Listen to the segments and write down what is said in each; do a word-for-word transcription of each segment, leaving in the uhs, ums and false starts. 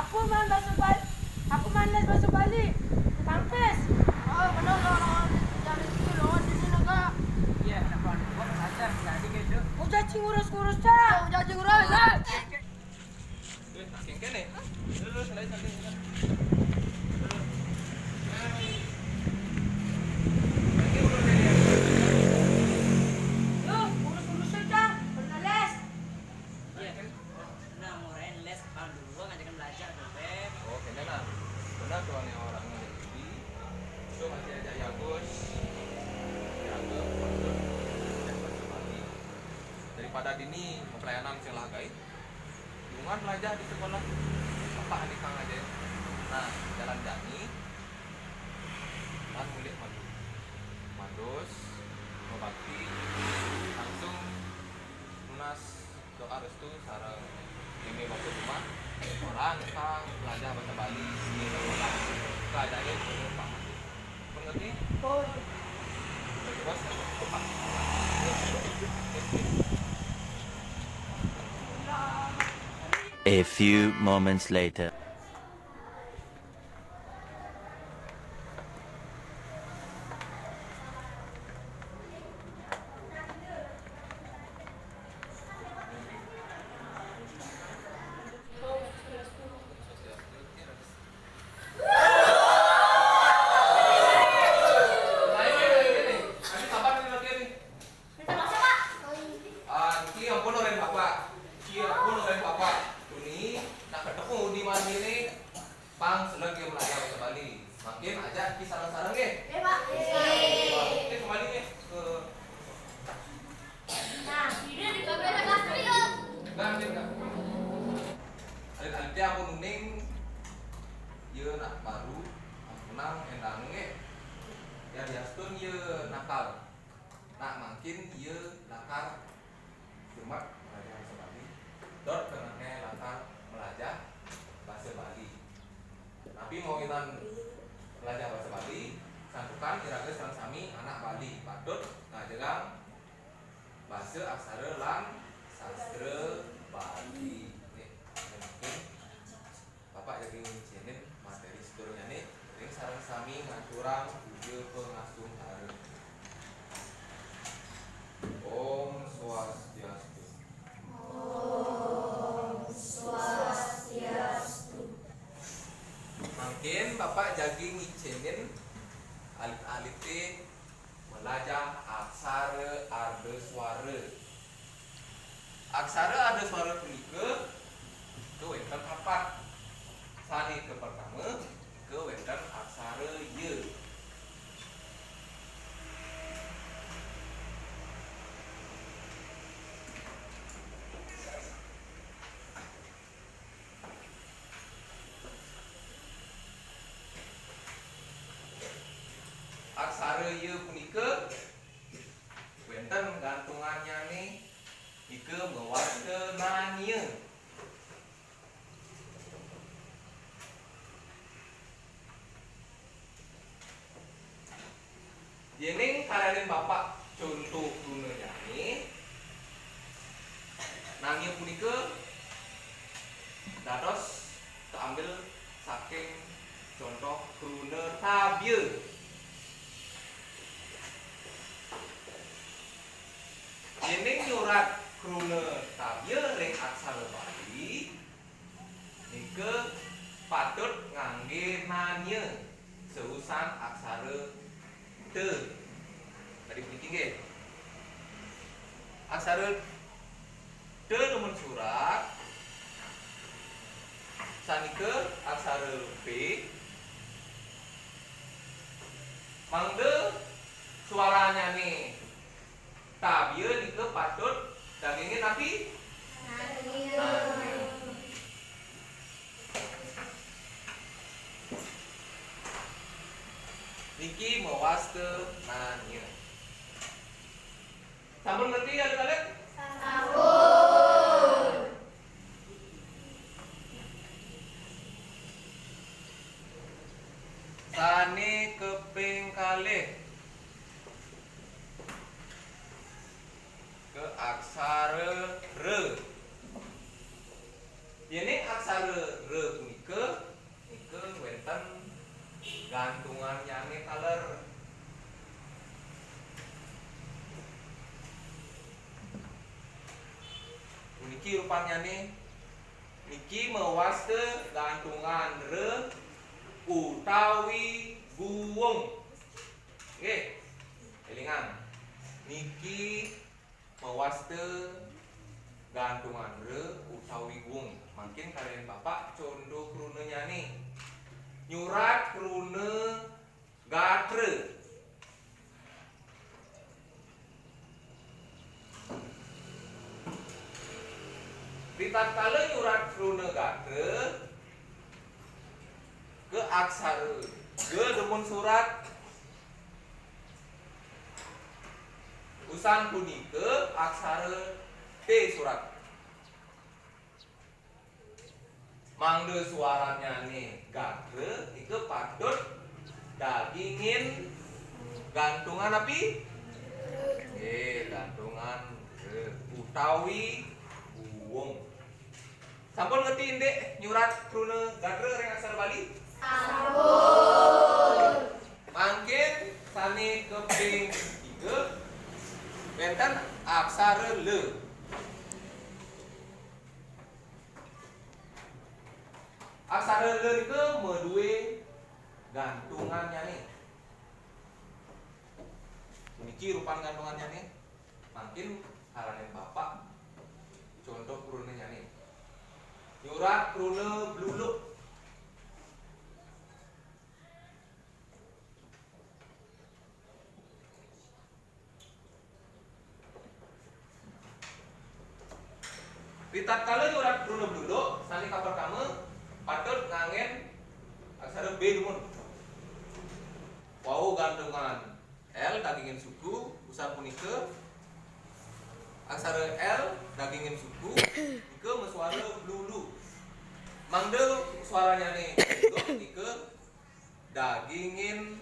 Aku main basa Bali. Aku main les basa Bali. Kampes. Oh, benar, lawan, lawan, jangan itu, lawan sini, naga. Iya, kenapa lupa belajar, jadi gitu. Udah, cing, urus-urus, dah. Udah, cing, urus, dah. Wih, makin kene. Terus, terus, terus, terus. Terus. Yo, urus-urus, dah. Pernah les. Iya. Nah, mau les, kalau dulu ngajakin belajar tuh, Beb. Oh, kene nah. Benar tuh, ane orang yang jadi. Itu masih aja ya, Gus. Ya, Gus, maksud, ya, Gus, kembali. Daripada dini pelayanan sing lah gaib. Dungan belajar di sekolah. Apa ane kang aja. Nah, jalan jani. Lan mulih mandu. Mandus, mabakti, langsung nunas doa restu sareng meme bapa rumah. Orang ka belajar basa Bali, di sekolah. Ka ajaib, pun paham. Pun ngerti? Pun. Oke, bos. Paham. A few moments later. Ah, niki ampun orang bapak. Niki ampun orang bapak. Tuni, nak ketemu di mana ini? Pang seneng dia belajar bahasa Bali. Makin ajak niki sareng-sareng nggih. Nggih, Pak. Oke, kembali nggih ke Nah, ini di kamera kelas tadi, Om. Nah, nggih, Kak. Alit-alit ampun uning, ieu nak baru, ampunang endang nggih. Ya diastun ieu nakal. Nak mangkin ieu lakar jumat belajar bahasa Bali. Dot kenane lakar belajar bahasa Bali. Tapi mau inang belajar bahasa Bali, santukan iraga sareng sami anak Bali patut ngajarang basa aksara lan sastra Bali. Nggih, mungkin Bapak jagi ngicenin materi sedurungnyané, ring sareng sami ngaturang puja pangastungkara. Om Swastiastu. Om Swastiastu. Mangkin Bapak jagi ngicenin alit-alité melajah aksara ardaswara. Aksara ardaswara punika kawénten apat. Sané kapertama, kawénten aksara ya. Aksara ya punika wénten gantungannyané, nika mawasta nania. Yéning karanin Bapak conto krunanyané, nania punika dados kaambil saking conto kruna tabya. Yéning nyurat kruna tabya ring aksara Bali, nika patut nganggé nania seusan aksara ta. Tadi puniki nggih. Aksara ta numun surat, sanika aksara P. Mangda swaranyané tabya nika patut dagingé napi? Nania. Niki mawasta nania. Sampun ngerti, alit-alit? Sampun. Sané kaping kalih. Ke aksara ra. Yéning Aksara re punika, nika wénten gantungannyané taler. Puniki rupannyané, niki mawasta gantungan re utawi guwung. Nggih, élingang. Niki mawasta gantungan re utawi guwung. Mangkin kalian Bapak conto krunanyané. Nyurat kruna gatra. Ritatkala nyurat kruna gatra, ke aksara ga dumun surat. Usan punika aksara T surat. Mangda suarannyané gatra, nika patut dagingin gantungan api? Nggih, gantungan re utawi guwung. Sampun ngerti indik nyurat kruna gatra ring aksara Bali? Sampun. Mangkin sané kaping tiga, wénten aksara la. Aksara la nika madué gantungannyané. Puniki rupan gantungannyané. Mangkin kalanin Bapak conto krunanyané. Nyurat kruna bluluk. Ritatkala nyurat kruna bluluk, sané kapertama patut nganggén aksara B dumun. Wau gantungan L dagingin suku, usan punika aksara L dagingin suku, nika masuara blulu. Mangda suarannyané bluluk, nika dagingin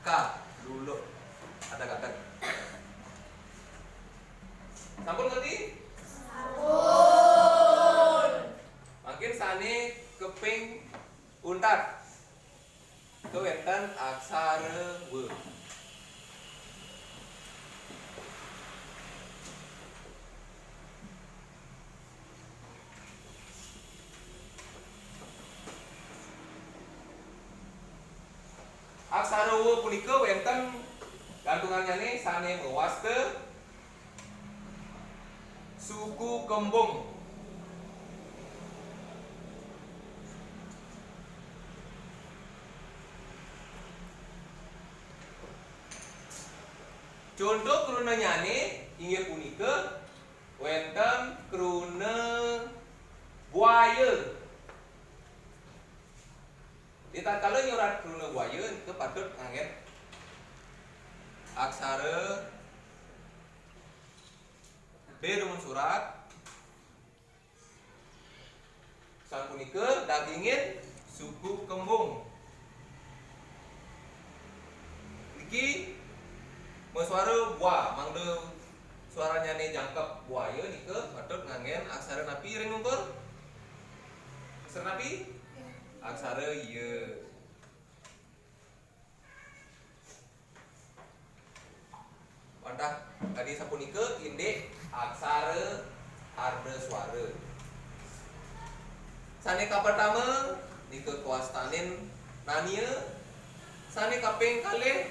ka, luluh. Adeg-adeg. Sampun ngerti? Sampun. Mangkin sané kaping untat. Kawénten aksara wa. Aksara wa punika wénten gantungannyané sané mawasta suku kembung. Conto krunannyané inggih punika wénten kruna buaya. Ritatkala nyurat kruna buaya nika patut nganggén aksara B dumun surat. Sapunika dagingin suku kembung. Niki masuara bua, mangda suarannyané jangkep buaya nika patut nganggén aksara napi ring ungkur? Aksara napi? Aksara ya. Wantah kadi sapunika indik aksara ardaswara. Sané kapertama nika kawastanin nania, sané kaping kalih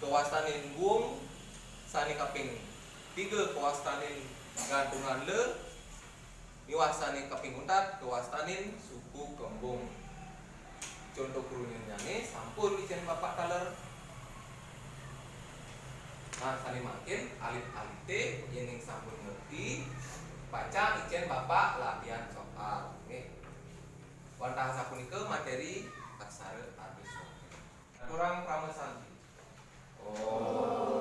kawastanin guwung, sané kaping tiga kawastanin gantungan la, miwah sané kaping untat kawastanin suku kembung. Conto krunannyané sampun icén Bapak taler. Nah, sané mangkin alit-alité yéning sampun ngerti, pacang icén Bapak latihan soal. Nggih. Wantah sapunika materi aksara ardaswara. Aturang parama santi. Om.